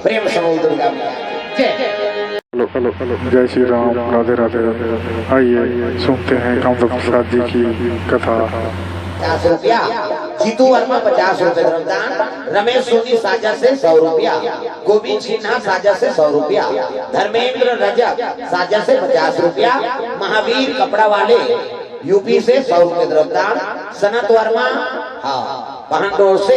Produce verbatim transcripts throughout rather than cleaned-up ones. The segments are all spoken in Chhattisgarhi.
प्रेम से बोल दुर्गा मैया की जय। Hello, hello, hello. जय श्री राम, राधे राधे। आइए, सुनते हैं कामदेव प्रसाद जी की कथा। पचास रुपया, जीतू वर्मा पचास रुपए द्रव्यदान, रमेश सोनी साजा से सौ रुपया, गोविंद सिन्हा साजा से सौ रुपया, धर्मेंद्र रजक साजा से पचास रुपया, महावीर कपड़ा वाले यूपी से सौ रुपए द्रव्यदान, सनत वर्मा, हाँ, पहांडोर से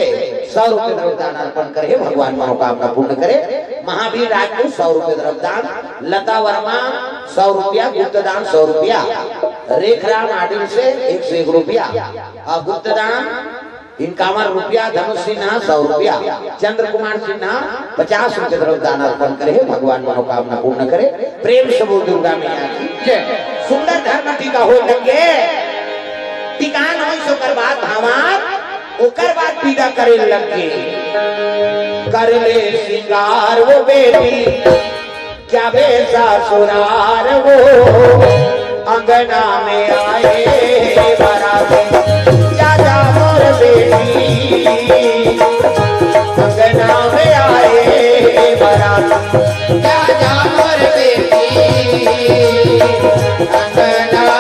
सौ रुपए द्रव्यदान अर्पण करे, भगवान मनोकामना पूर्ण करे। महावीर राजपूत सौ रुपए द्रव्यदान, लता वर्मा सौ रुपया, गुप्तदान सौ रुपया, रेखराम आडिल से एक सौ एक रुपया, और गुप्तदान इनकावन रुपया, धनुष सिन्हा सौ रुपया, चंद्र कुमार सिन्हा पचास रुपए द्रव्यदान अर्पण करे, भगवान मनोकामना पूर्ण करे। प्रेम से बोल दुर्गा मैया की जय। सुंदर धर्म टीका हो लगे, टीका न होइस ओकर बाद भावार, ओकर बाद पीदा करे लगे। कर ले श्रृंगार वो बेटी, क्या वे ससुरार वो, अंगना में आए बराती। जा जा मोर बेटी, अंगना में आए बराती। जा जा मोर बेटी, अंगना में आए बराती।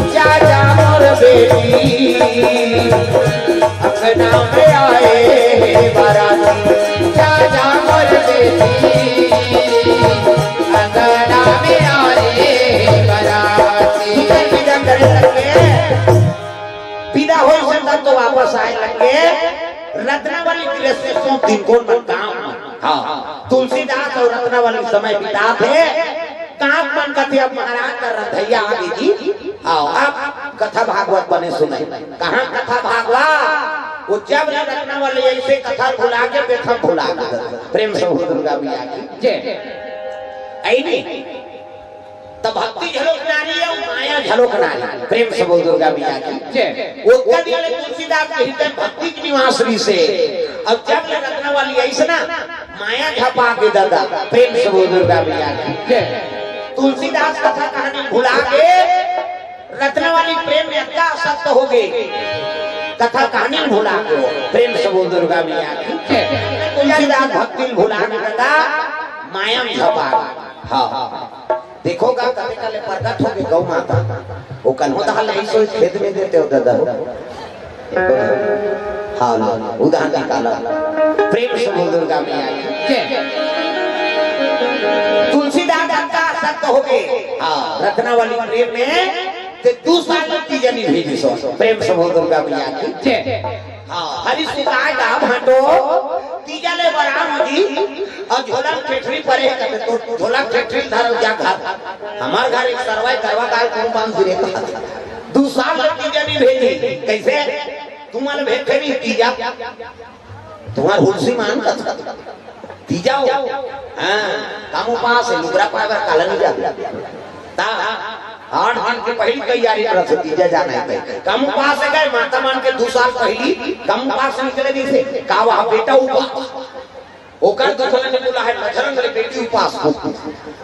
जा जा मोर बेटी, अंगना में आए बराती। जा जा मोर बेटी, अंगना में आए बराती। विदा करे लगे, विदा होइस तब तो वापस आए लगे। रत्नावली के से तीन कोन में काम। हाँ, तुलसीदास और रत्नावली समय बिताथे। काम मन कथे, अब महाराज का रधैया आगे जी। हाँ, अब कथा भागवत बने सुने। कहाँ कथा भागवत? वो जब ले रत्नावली ऐसे कथा भुला के, बेथम भुला के। प्रेम से बोल दुर्गा मैया की जय। ऐ नहीं, त भक्ति घलोक नारी हे, माया घलोक नारी। प्रेम से बोल दुर्गा मैया की जय। ओतका दिन ले तुलसीदास के हृदय भक्ति के निवास रहिसे। अब जब ले रत्नावली आइस ना, माया झपा के दादा। प्रेम से बोल दुर्गा मैया की जय। तुलसीदास कथा कहानी भुला के रत्नावली प्रेम में अतका आसक्त हो गे, कथा कहानी भुला के। प्रेम से बोल दुर्गा मैया की जय। तुलसीदास भक्ति भुला के दादा, माया में झपा। हाँ। देखो गा, कते काले प्रगट होगे गौ माता। वो कन्हो तहां ले सोच खेत में देते हो दादा हो। हाँ, लो, उधार निकाला। प्रेम से बोल दुर्गा मैया की जय। तुलसीदास दादा आसक्त होगे। हाँ, रत्नावली प्रेम में ते दू साल तक तीजा नइ भेजिस। प्रेम से बोल दुर्गा मैया की जय। हाँ, हरि सुताय गा भांटो, तीजा ले बराम जी, अउ झोला ठेठरी परे हे, कथे तो झोला ठेठरी धर जा घर। हमर घर एक सरवाई करवा काल कौन बांध फिरे कहा। दू साल तक तीजा नइ भेजी। कइसे? तुमन भेजथे नइ तीजा। तुम्हर हुलसी मान कथा। तीजा हो। हाँ, काम उपास हे, लुगरा पाए बर काला नइ जाबे। ता, आठ दिन के पहिली तैयारी करत हे, तीजा जाना हे ते। काम उपास हे गए, माता मन के दू साल पहिली, काम उपास निकले दिसे, का वह बेटा उपास। ओकर दुख ल नइ बोला हे, बजरंग ले बेटी उपास। वो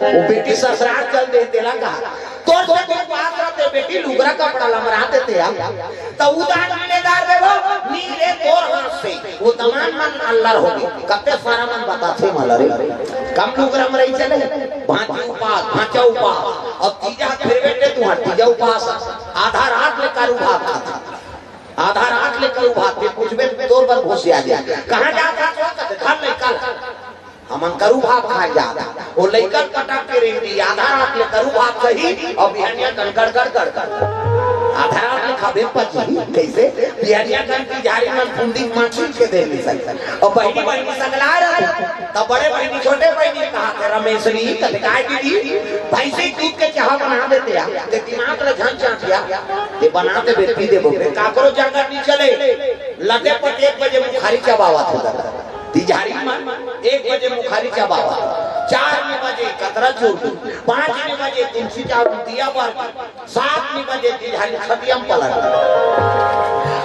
बेटी ससुराल चल दे, तेला कहा, तोर से तो उपास रहते बेटी, लुगरा कपड़ा ल मरा देते हम। त उधार मिले दार देबो, नी रे तोर हाथ से। वो दमान मन अल्लर होगे। कते सारा मन बताथे मला रे। कम लुगरा मरई चले, भांची उपास, भांचा उपास। अब तीजा फिर बेटे तुहां तीजा उपास। आधा रात ले करू भात खाथे। आधा रात ले करू भात, फिर पूछबे तोर बर घुसिया जाय। कहां जात हस? घर ले कल। हमन करू भात खाय जात हन। वो लइकन पटक के रेंगही, आधा रात ले करू भात सही, अउ बिहनिया कन गड़, गड़, गड़, गड़। आधा रात ले खाबे पचही, कइसे? बिहनिया कन की झारी मन फुंदी मन छींच के दे ली सही। अउ बहिनी, बहिनी सगला रही, तब बड़े बहिनी, छोटे बहिनी कहा के रमेशनी, कथे काय दीदी, भैंसी दूध के चाह बना देते आ, ते दिमाग ल झन चाटिया, ते बना देबे, पी देबो, काकरो जंगल नइ चले, लगे पट एक बजे मुखारी चबावत होता। तिजहारी मन एक बजे मुखारी चबावत, चार बजे कतरा चूर, पाँच बजे तुलसी चावल दिया बर, सात बजे तिजहारी खटिया म पलट।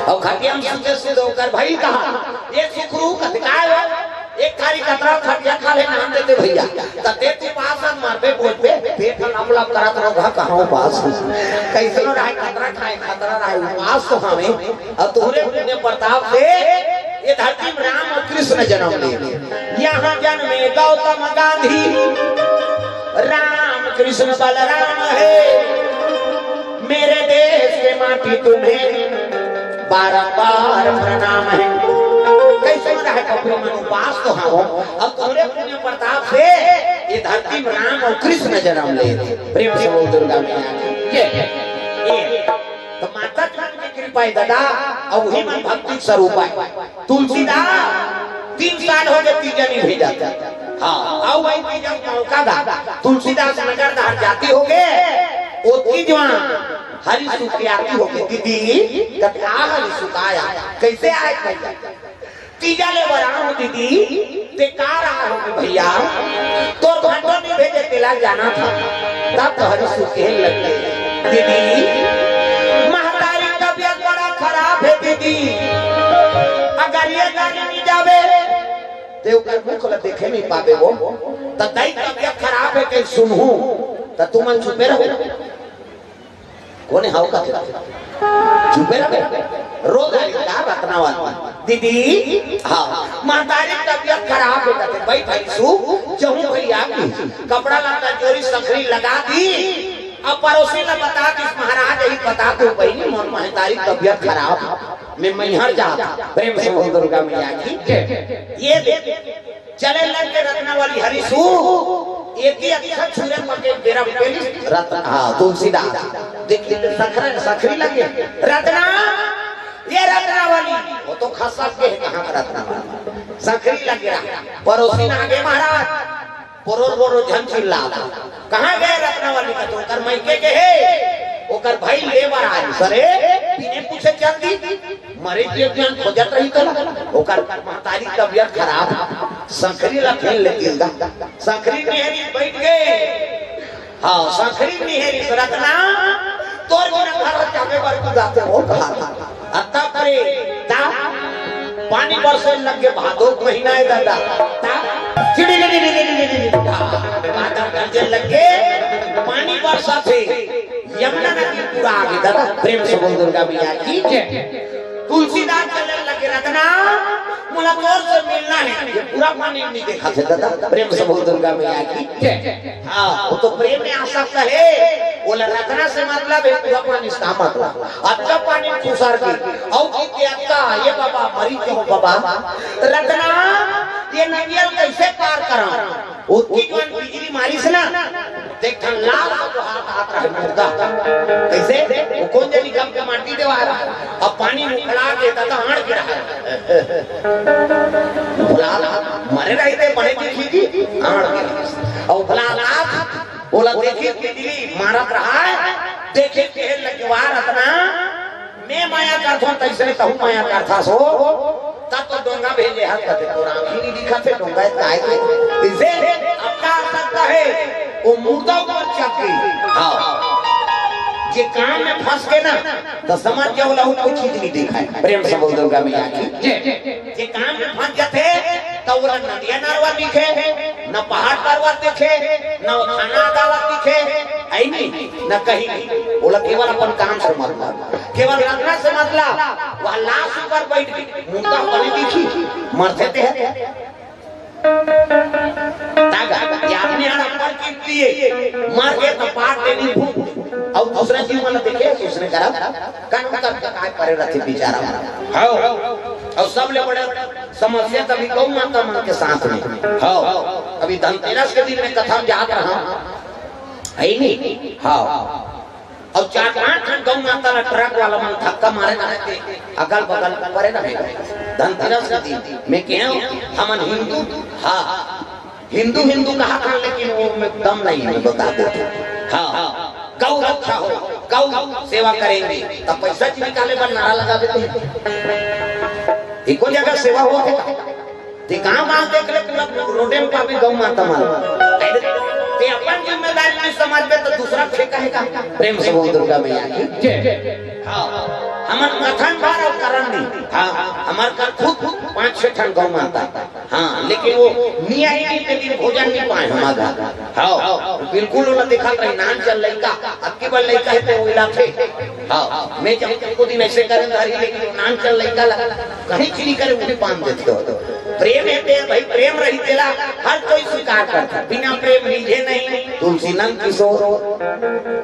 अउ खटिया म सुते सुते ओकर भाई कहा, "ए सुखरू, कति काय हो? एक थारी कतरा खटिया खा ले, नाम देते भैया।" त ते तू पास मरबे बोलबे, पेट लप लप करत रहो, कहाँ उपास हो? कैसे रहे, कतरा खाए, खतरा रहे, उपास तो हमें। अउ तोहरे पुण्य प्रताप से ये धरती में राम अउ कृष्ण जनम ले। यहाँ जन्मे गौतम गांधी, राम कृष्ण बलराम है। मेरे देश के माटी तुम्हें बारंबार प्रणाम है। कैसे रहे कपड़े में उपास तो हम, अउ तोहरे पुण्य प्रताप से ये धरती में राम अउ कृष्ण जनम ले। प्रेम से बोल दुर्गा मैया की। ये, ये। त माता जी मन के कृपा हे दादा, अउ उही मन भक्ति स्वरूप हे। तुलसीदास तीन साल होगे तीजा नइ भेजत। हाँ, अउ वही तीजा मौका दा। तुलसीदास नगर डहर जाती होगे, ओतकी जुवार हरि सुख के आती होगे, "दीदी, कति आ हरि सुख आय, कइसे आय भैया?" "तीजा ले बर आए हंव दीदी।" "ते का रहा होगे भैया?" "तोर भांटो नइ भेजे, तेला जाना था।" तब तो हरि सुख कहे लगे, "दीदी, महतारी तबियत बड़ा खराब हे दीदी, अगर ये गाड़ी नइ जावे, ते ओकर मुख ला देखे नइ पाबे वो, त दाई तबियत खराब हे कहि सुनहूं, त तुमन चुपे रहो।" कोने हव का? चुपे रहे। रो डारी का रत्नावती। "दीदी, हाँ, महतारी तबियत खराब हे कथे, बइठ हरि सु, जहूं भैया की कपड़ा लत्ता जोरी सखरी लगा दी, अउ परोसी ला बता दिस महाराज, यही बता दो बहिनी, मोर महतारी तबियत खराब, मैं मैहर जात।" प्रेम से बोल दुर्गा मैया की। ये दे चले लगे रत्नावली हरि सु, एती अच्छा छुरे पके बेरा पेली रत्न, हाँ, तुलसीदास। देखी त सखरा, सखरी लगे। "रत्ना, ये रत्नावली।" वो तो खसक के हे, कहाँ का रत्नावली? सखरी लगे रहा। परोसी ना आगे महाराज, पोरो पोरो झन चिल्ला। "कहाँ गे रत्नावली?" का तो ओकर मइके गे हे, ओकर भाई ले बर आय। सरे, बिने पूछे चल दी। मरे के एक जन खोजत रही तो ना, ओकर महतारी तबियत खराब, सखरी ला फेर लेतिस गा। सखरी निहेरिस बइठ गे। हाँ, सखरी निहेरिस, "रत्ना, तोर बिना घर जाबे बर कुदाथे हो कहा था।" अ तब रे, ता पानी बरसे लगे, भादो के महीना हे दादा। ता चिड़ी, चिड़ी, चिड़ी, चिड़ी, चिड़ी, ता बादल गरजे लगे, पानी बरसथे। यमुना नदी पूरा आगे दादा, प्रेम से बोल दुर्गा मैया की जय। तुलसीदास चले लगे, "रत्ना, मोला तोर से मिलना हे।" ये पूरा पानी नइ देखत हे दादा, प्रेम से बोल दुर्गा मैया की जय। हाँ, वो तो प्रेम में आसक्त हे, ओला रत्ना से मतलब हे, पूरा पानी से का मतलब? अतका पानी खुसर गे, अउ कि अतका, "ये बाबा, मरी क्यों बाबा?" "रत्ना, ये नदिया ल कइसे पार करंव?" ओतकी जुवार बिजली मारिस ना, देख ठन लाश तो हाथ हाथ रहे मुर्दा। कइसे? वो कोन जनी गम के माटी देवा रहा। अब पानी उखड़ा के दादा आड़ के रहा। उखड़ा ला, मरे रहिते बड़े देखी जी, आड़ के रहा। अउ उखड़ा ला, ओला देखी बिजली मारत रहा है, देखी के लगवा रत्ना, मैं मया करथों, तइसने तहूं मया करथस हो। तब तो डोंगा भेजे हस कथे, तोर आँखी नइ दिखत हे, डोंगा हे काय के? इसे अब का सकता है, वो मुर्दा ऊपर चढ़ गई। हाँ, जे काम में फंस के ना, तो समझ जाओ, लहू कोई चीज नइ दिखाय। प्रेम से बोल दुर्गा मैया की जय। जे काम में फंस जाथे, त ओला नदिया नरवा दिखे, न पहाड़ पर्वत दिखे, न थाना अदालत दिखे, हे नहीं, न कहीं नहीं। ओला केवल अपन काम से मतलब, केवल रखना से मतलब। वह लाश ऊपर बैठ गई, मुर्दा बने दिखी, मरथे ते हे। तागा, ये अपने आड़ अपन कीमती हे, मर के त पाट लेनी भूख। अउ दूसरा जीव मन देखे, दूसरे करब, कानून का काय परे रथे बेचारा। हाँ, अउ सबले बड़े समस्या तभी गौ माता मन के साथ में। हाँ, अभी धनतेरस के दिन में कथा में जात रहा, हे नहीं? हाँ। अउ चार पांच ठन गौ माता ला ट्रक वाला मन धक्का मारे ना रहते, अगल बगल परे ना हे। धनतेरस के दिन में कहेंव, हमन हिंदू, हाँ, हिंदू हिंदू कहा था, लेकिन वो में दम नहीं है, बता देते। हाँ, गौ रक्षा हो, गौ सेवा करेंगे, तब पैसा जी निकाले बर नारा लगा देते हैं। एको जगह सेवा होथे का? ते गांव गांव देख ले, पूरा रोडे में पाबे गौ माता मन। अरे, ते अपन जिम्मेदारी नहीं समझबे तो दूसरा ठेका है का? प्रेम से बोल दुर्गा मैया की। जय। हाँ, हमर कथन भर अउ करन नहीं। हाँ, हमर कर खुद पाँच छह ठन गौ माता। हाँ, लेकिन वो निया ही नहीं, लेकिन भोजन नहीं पाए हमार घर। हाँ, बिल्कुल ओला दिखत रही, नान चल लइका, अबकी बार लइका है तो वो इलाके। हाँ, मैं जब को दिन ऐसे करे धरी, लेकिन वो नान चल लइका ला कहीं चीनी करे, वो भी पान देते हो। प्रेम है ते भाई, प्रेम रही तेला हर कोई स्वीकार करता, बिना प्रेम रीझे नहीं तुलसी नंद किशोर।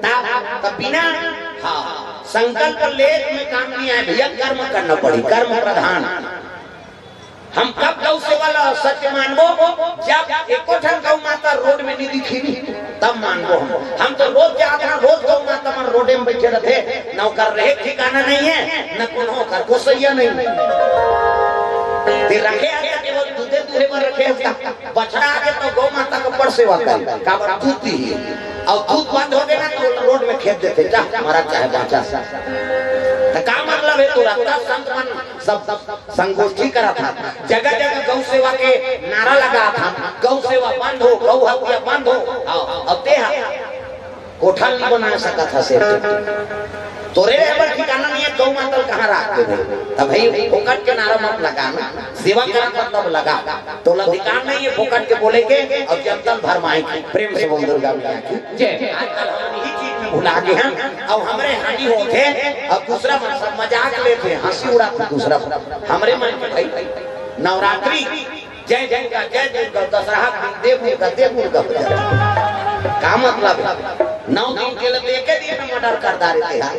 तब, तब बिना, हाँ, संकल्प लेख में काम नहीं आए भैया, कर्म करना पड़ी, कर्म प्रधान। हम कब गौ सेवा ला सत्य मानबो, जब एको ठन गौ माता रोड में नहीं दिखी, तब मानबो हम। हम तो रोज जात हन, रोज गौ माता मन रोडे में बैठे रहते, न ओकर रहे ठिकाना नहीं है, न कोनो ओकर गोसैया नहीं है। ते रखे हस, केवल दूधे दूहे बर रखे हस का? बछड़ा आगे तो गौ माता का बड़ सेवा करे, काबर दूध पी। अउ दूध बंद हो गए ना तो रोड में खेद देते, जा, मरा चाहे बाँचा। तो का मतलब है, तोर अतना संत मन सब संगोष्ठी करा था, जगह जगह गौ सेवा के नारा लगा था, गौ सेवा बंद हो, गौ हत्या बंद हो। हाँ, अब ते हा कोठा नहीं बना सकत हा सेठ। तोरे रहे बर ठिकाना नहीं है, गौ माता ल कहाँ राख देबे? तब भाई फोकट के नारा मत लगा ना, सेवा करा था तब लगा। तोला अधिकार नहीं है फोकट के बोले के अउ जनता ल भरमाए के। प्रेम से बोल दुर्गा मैया की। जय। आजकल हम यही चीज में भुला गए हैं। अब हमरे हानि होत हे, अब दूसरा मन सब मजाक लेथे, हंसी उड़ाथे दूसरा मन। हमरे मन के भाई नवरात्रि, जय दुर्गा, जय दुर्गा, दसरहा के दिन दे मुर्गा, दे मुर्गा हो जाथे। का मतलब है? नौ दिन के लिए तो एके दिन में मर्डर कर डारे थे यार।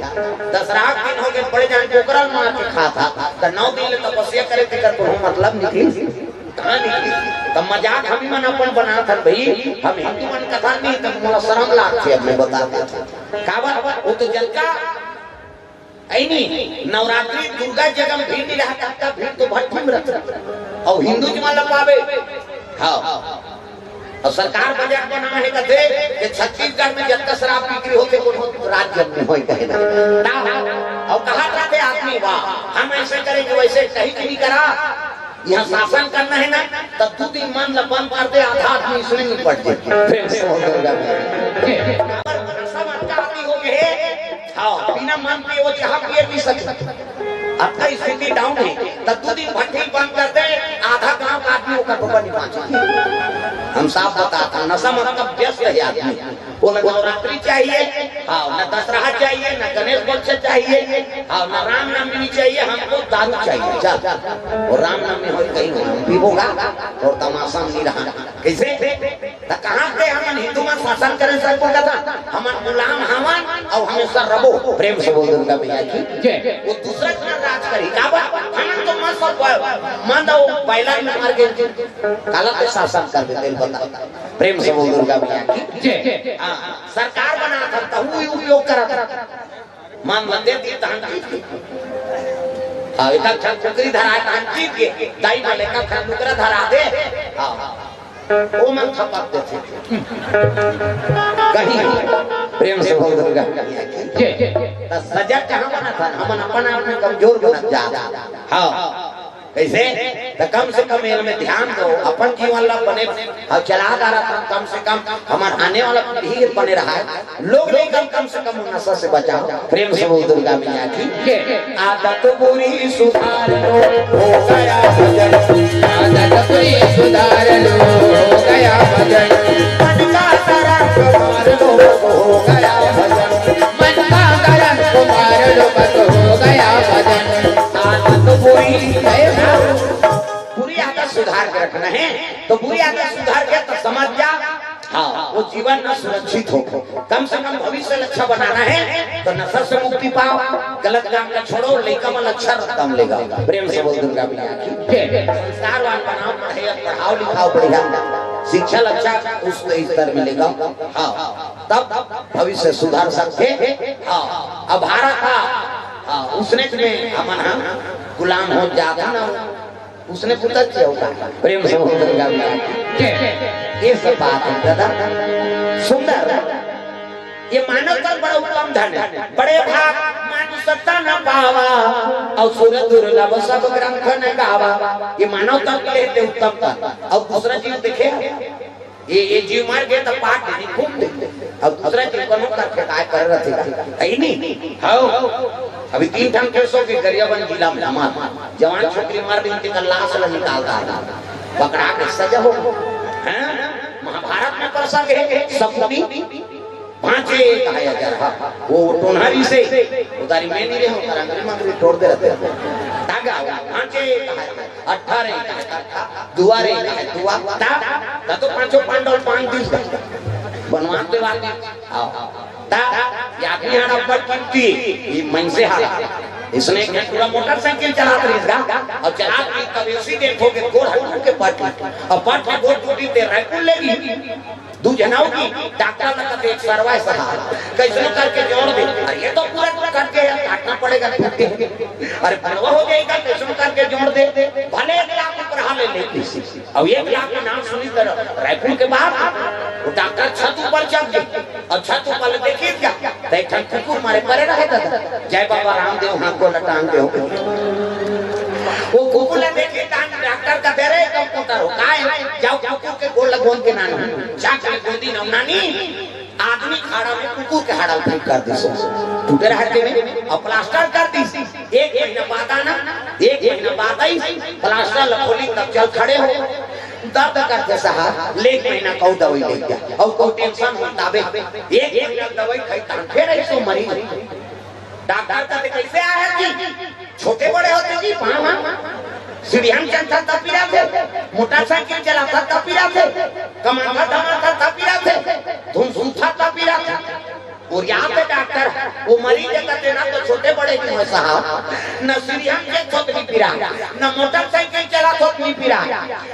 दसरहा के दिन हो गए, बड़े जान बोकरा ल मार के खा था, तो नौ दिन ले तपस्या करे, तेकर कोनो मतलब निकली? कहाँ निकली? तब मजाक हम ही मन अपन बनात हन भाई, हम हिंदू मन कथा नहीं, तब मोला शर्म लागथे, अब मैं बता देथंव। काबर? वो तो जनता ऐ नहीं, नवरात्रि दुर्गा जगह में भीड़ नहीं रहता, तब भीड़ तो भट्टी में रहता। अउ हिंदू जी मन ला पाबे। हाँ। अउ सरकार बजट बनाए हे कथे कि छत्तीसगढ़ में जतका शराब बिक्री होथे, कोनो राज्य में नहीं होय कहे ना। ना, अउ कहा जाथे आदमी, "वाह, हम ऐसे करेंगे, वैसे कहीं नहीं करा।" यहाँ शासन करना है ना, तब दू दिन मन ला बंद कर दे, आधा आदमी इसमें निपट जाए। प्रेम से बोल दुर्गा मैया। काबर नशा मत का आदि हो गए। हाँ, बिना मन पिए वो चाह पिए नहीं सकते। अतका स्थिति down है, तब दू दिन भट्टी बंद कर दे, आधा गांव का आदमी ओकर बबा नहीं बाँचे। हम साफ बताथन, नशा मत का व्यस्त है आदमी। बोला, नवरात्रि चाहिए, हाँ, न दसरहा चाहिए, न गणेश पक्ष चाहिए, हाँ, न रामनवमी चाहिए, हमको दारू चाहिए। चल, वो रामनवमी हो कहीं हम पीबो गा, अउ तमाशा में नहीं रहा। कैसे? त कहाँ से हमन हिंदू मन शासन करें सबको कथा? हमन गुलाम हवन अउ हमेशा रबो। प्रेम से बोल दुर्गा मैया की। जय। वो दूसरा के मन राज करी। काबर? हमन तो मस्त सब ब-, मंद अउ बैलन में मर गए। काला पे शासन कर देते बता। प्रेम से बोल दुर्गा मैया की। जय। हाँ, सरकार बना था, तहु उपयोग करा था। मान ल दे दी तहन जीत गे। हाँ, एक ठन कुकरी धरा तहन जीत गे। दाई मन एक ठन नुकरा धरा दे। हाँ, ओ मन थपक देथे। कहीं प्रेम से बोल दुर्गा मैया की। जय, जय। त सजग कहाँ बनत हन? हमन अपन आप में कमजोर बनत जात हन। हाँ। कैसे? त कम से कम एला में ध्यान दो, अपन जीवन ला बने, हाँ, चला डारत हन, कम से कम हमर आने वाला पीढ़ी बने रहा है, लोग लेकर कम से कम नशा से बचाओ। प्रेम से बोल दुर्गा मैया की। जय। आदत बुरी सुधार लो, हो गया भजन। आदत बुरी सुधार लो, हो गया भजन। मन का तरंग मार लो, हो गया भजन। मन का तरंग मार लो, बस हो गया भजन। आदत बुरी है, बुरी आदत सुधार के रखना है, तो बुरी आदत सुधार के तो समझ जा, हाँ, वो जीवन में सुरक्षित हो। कम से कम भविष्य अच्छा बनाना है, तो नशा से मुक्ति पाओ, गलत काम का छोड़ो, लइका मन अच्छा रद्दा म लेगा। प्रेम से बोल दुर्गा मैया की। संस्कारवान बनाओ, पढ़े, पढ़ाओ लिखाओ बढ़िया, शिक्षा अच्छा उस स्तर में लेगा। हाँ, तब भविष्य सुधार सकते। हाँ, अब भारत हा, हाँ, उसने में हमन हा गुलाम हो जाता ना। उसने पूछा क्या होता? प्रेम से बोल दुर्गा मैया की। ये सब बात है दादा, सुंदर। ये मानव तन बड़ा उत्तम धन है। बड़े भाग मानुष सत्ता न पावा, अउ सुर दुर्लभ सब ग्रंथ न गावा। ये मानव तन के लेते उत्तम तन, अउ दूसरा जीव देखे, ये, ये जीव मर गए तो पाट दे, खूब दे, अउ दूसरा जीव कनो कर फेंकाय कर रथे, है नहीं? हाँ, अभी तीन ठन केस हो गए गरियाबंद जिला में हमार, जवान छोकरी मर गई, तेकर लाश ला निकाल डाला, पकड़ा के सजा हो, हैं? महाभारत में प्रसंग है, शकुनी भांचे कहाय अजरहा, वो टोनहा रिहिसे, उधारी में नहीं रहे, उधार अंगरी मंगरी तोड़ दे रथे। तागा, भांचे कहाय, अठारे कहाय, दुआरे कहाय, दुआ, ता, ता तो पांचों पांडव पांच दिन बनवास देवा के, आओ, ता, ये आदमी हाड़ा बड़ कीमती, ये मन से हाड़ा। इसने एक पूरा मोटरसाइकिल चलात रहिस गा, अउ चलात रहिस तब इसी देखो के गोड़ हल्लू के पट, अउ पट के गोड़ टूटी ते रायपुर ले गई। दू झन अउ की डॉक्टर ला कथे, "एक सरवा हे साहब, कइसनो करके जोड़ दे।" अरे ये तो पूरा करके यार काटना पड़ेगा, टूट के। अरे बुढ़वा हो जाएगा, कइसनो करके जोड़ दे। भले एक लाख ऊपर हाले ले किसी। अब एक लाख के नाम सुनी तर रायपुर के बात, वो डॉक्टर छत ऊपर चढ़ गए। अउ छत ऊपर ले देखिस क्या, तो एक ठन कुकुर मारे परे रहे दादा। जय बाबा रामदेव, हाथ को लटान दे। वो कुकुर ले देखिस, तान डॉक्टर कथे, "रे, कम कुतर हो, काय है? जाओ कुकुर के गोड़ लगोन के नानो।" जाके गोदी नौनानी, आदमी खाड़ा में कुकुर के हाड़ा उठा कर दे सो। टूटे रहे के में, अब प्लास्टर कर दी। एक महीना बाद आना, एक महीना बाद आई, प्लास्टर ला खोली तब चल खड़े हो। दर्द करथे साहब, ले एक महीना कऊ दवाई ले गया, अउ कोई टेंशन होता बे। एक महीना दवाई खाई तान, फिर ऐसो मरीज। डॉक्टर कथे, "कइसे आय हे जी? छोटे बड़े होते जी, पाँव, हाँ? सीढ़िया में चढ़ता तब पिराथे, मोटरसाइकिल चलाता तब पिराथे, कमाता धमाता तब पिराथे, धुन सुनता तब पिराथे।" अउ याद हे डॉक्टर, वो मरीज कथे ना तो छोटे बड़े के होय साहब, न सीढ़िया में चढ़त होत नहीं पिरा, न मोटरसाइकिल चलात होत नहीं पिरा,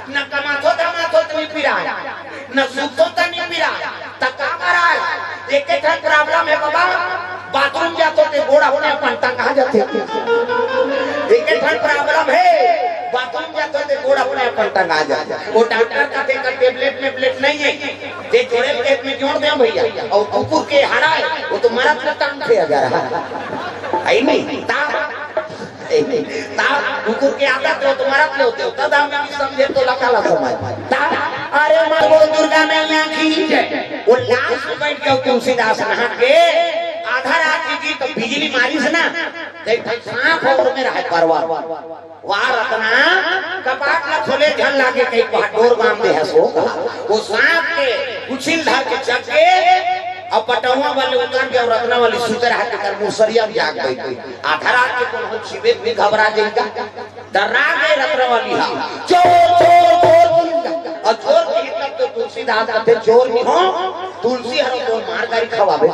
न कमात होत धमात होत नहीं पिरा, न सूतत होत नहीं पिरा, त का कराय? एक ठन प्रॉब्लम हे बाबा, बाथरूम जात होते गोड़ अपने अपन टंगा जाथे। एक ठन प्रॉब्लम हे, बाथरूम जात होते गोड़ अपने अपन टंगा जाथे। वो डॉक्टर कथे का टेबलेट मेबलेट नहीं हे, जे जोड़े पेट में जोड़ दे भैया, अउ कुकुर के हाड़ा हे, वो तो मरत में टांग थे अगर है नहीं, ता ता कुकुर के आदत हो तो मरत ले होते हो, तब हम नहीं समझे तो लखा ला समझ। ता, अरे माँ बोल दुर्गा मैया की जय। वो लाश में बैठ के तुलसीदास नहा के आधा रात की जी तो बिजली मारिस ना, देख भाई सांप और में रहे परवा। वाह रतना, कपाट ला खोले झन लागे कहीं वहाँ डोर बांध दे है सो। वो सांप के उछिल धर के चक के, अब पटौआ वाले उतर के और रतना वाली सुते रहा के कर मुसरिया में जाग गई। आधा रात के कोनो छिबे भी घबरा जाएगा। डरा गए रतनवाली हा, "चोर, चोर, चोर।" और चोर के ही तब तो तुलसीदास कहते, "चोर नहीं हो, तुलसी हरो तो मार गारी खवाबे।"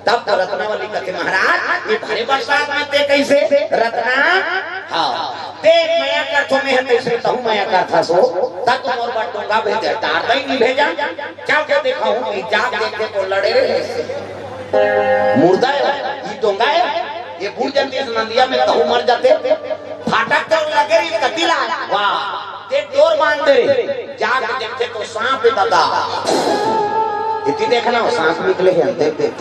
तब तो रतनवाली कहते, "महाराज, ये भारी बरसात में ते कैसे?" रतना, हाँ, ते मया कर थो में है, तैसे तहु मया कर था सो, तब तो मोर बट डोंगा भेजे, डार दई नहीं भेजा, क्या क्या देखा हूँ, ये जाग देखते तो लड़े रहे। मुर्दा हे, ई डोंगा हे, ये बूड़ जंती नंदिया में तहु मर जाते। फाटक तो लगे रही कतिला, वाह, ते डोर बांध दे रे, जाके देखते तो सांप हे दादा। इतनी देखना हो, सांप निकले हैं, देख, देख,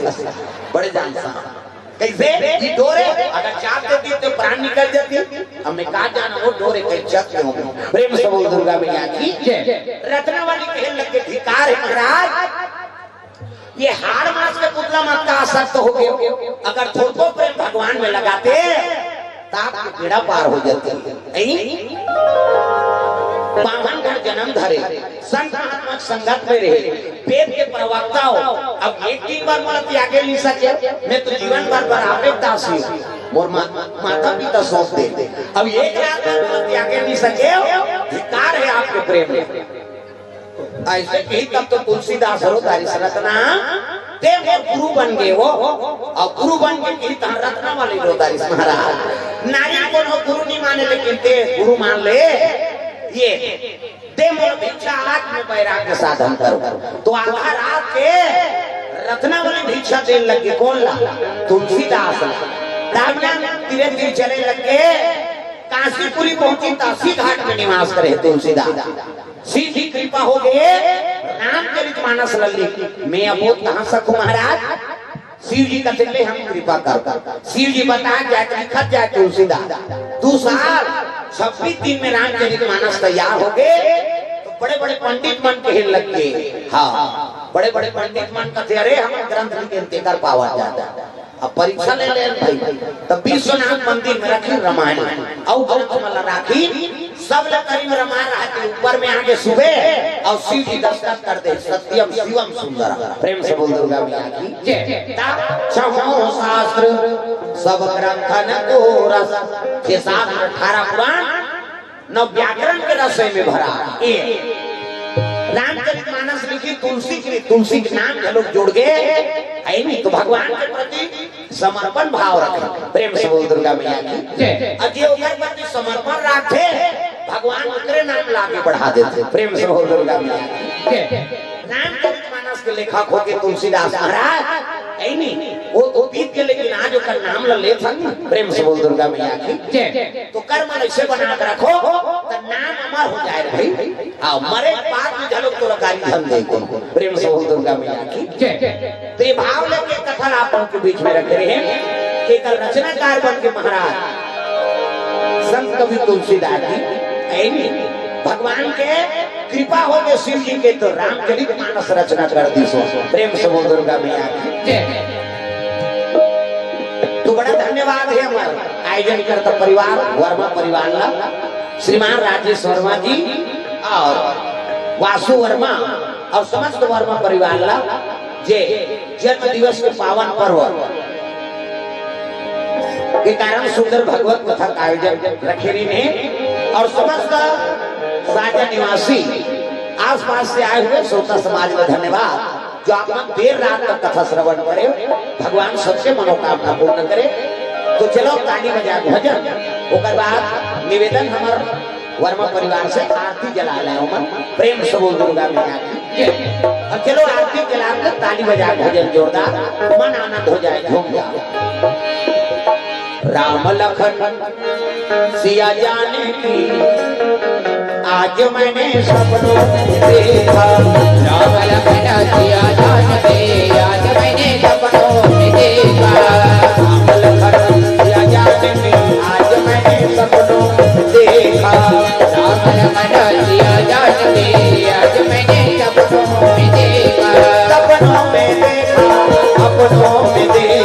बड़े जान सांप। कैसे? ई डोर हे, अगर चाप देती तो प्राण निकल जाती। हमने कहा जाना वो डोर हे, कहीं जग में हो। प्रेम से बोल दुर्गा मैया की जय। रत्नावली कहने लगे, "धिकार हे महाराज, ये हाड़ मांस के पुतला मत का आसक्त हो गए हो। अगर थोड़को प्रेम भगवान में लगाते, तो आपके बेड़ा पार हो जाते।" नहीं? बामन घर जन्म धरे, संत महात्मा के संगत में रहे, वेद के प्रवक्ता हो। अब एक दिन बर मोला त्यागे नहीं सके, मैं तो जीवन भर बर आपे दासी हूँ। मोर मा-, माता पिता सौंप दे। अब एक रात बर मोला त्यागे नहीं सके, धिकार हे आपके प्रेम में। ऐसे कही तब तो तुलसीदास रो दारी से रतना, ते मोर गुरु बन गए हो, और गुरु बन के कही तहाँ रत्नावली रो दारी से महाराज। नारी कोनो गुरु नहीं माने, लेकिन ते गुरु मान ले। ये, ते मोर भिक्षा, आज मैं वैराग्य साधन करूँ। तो आधा रात के रत्नावली भिक्षा देन लग गे, कौन ला? तुलसीदास ला। दामिना धीरे धीरे चले लग गे, काशीपुरी पहुंची, काशी घाट में निवास करे तुलसीदास। सीधी कृपा हो गए, रामचरित मानस लल्ली। मैं अबोध कहाँ सकूं महाराज? शिव जी कथे ले हम कृपा कर। शिव जी बता जाए, लिखत जाए तुलसीदास। दू साल छब्बीस दिन में रामचरित मानस तैयार हो गए, तो बड़े बड़े पंडित मन कहे लग गए। हाँ, बड़े बड़े पंडित मन कथे, "अरे, हम ग्रंथ नहीं देन, तेकर पावा जाता।" अब परीक्षा ले ले भाई, तब विश्वनाथ मंदिर में रखी रामायण, अउ ग्रंथ मन ला राखी, सब ला करीब रामायण रहा के ऊपर में आगे सुबह, अउ शिव जी दस्तखत कर दे, "सत्यम शिवम सुंदरम।" प्रेम से बोल दुर्गा मैया की जय। तब छहों शास्त्र सब ग्रंथन को रस, छह शास्त्र, अठारह पुराण, नौ व्याकरण के रस में भरा। ए, रामचरित मानस लिखी, तुलसी के, तुलसी के नाम घलो जोड़ गए, है नहीं? तो भगवान के प्रति समर्पण भाव रखे। प्रेम से बोल दुर्गा मैया की जय। अउ जे ओकर प्रति समर्पण रखे, भगवान ओकरे नाम ला आगे बढ़ा देथे। प्रेम से बोल दुर्गा मैया की जय। रामचरित मानस के लेखक होके तुलसीदास महाराज, है नहीं? वो तो बीत के, लेकिन आज ओकर नाम ला लेथन। प्रेम से बोल दुर्गा मैया की जय। तो कर्म ऐसे बना के रखो, तो नाम अमर हो जाए भाई। हाँ, मरे के बाद में घलो तोला गारी झन दे को। प्रेम से बोल दुर्गा मैया की जय। तो ये भाव लेके कथा आप हमके बीच में रखे रहे कि एकर रचनाकार बन के महाराज संत कवि तुलसीदास जी, ऐनी भगवान के कृपा हो गए शिव जी के, तो रामचरित मानस रचना कर दी सो। प्रेम से बोल दुर्गा मैया की जय। तो बड़ा धन्यवाद है हमारे आयोजन करता परिवार, वर्मा परिवार ला, श्रीमान राजेश वर्मा जी और वासु वर्मा और समस्त वर्मा परिवार ला, जे जन्म दिवस के पावन पर्व के कारण सुंदर भगवत कथा का आयोजन रखे रही ने और समस्त साजा निवासी आसपास से आए हुए श्रोता समाज में धन्यवाद। जो आप लोग देर रात तक कथा श्रवण करे, भगवान सबके मनोकामना पूर्ण करे। तो चलो ताली बजा भजन, ओकर बाद निवेदन हमर वर्मा परिवार से आरती जला ले ओमन। प्रेम से बोल दुर्गा मैया की जय। और चलो आरती जला के ताली बजा भजन जोरदार, मन आनंद हो जाए, झूम जाओ। राम लखन सिया जानकी, आज मैंने सपनों में देखा। राम लखन सिया जानकी, आज मैंने सपनों में देखा। राम लखन सिया जानकी, आज मैंने सपनों में देखा। राम लखन सिया जानकी, आज मैंने सपनों में देखा। सपनों में देखा, अपनों में देखा।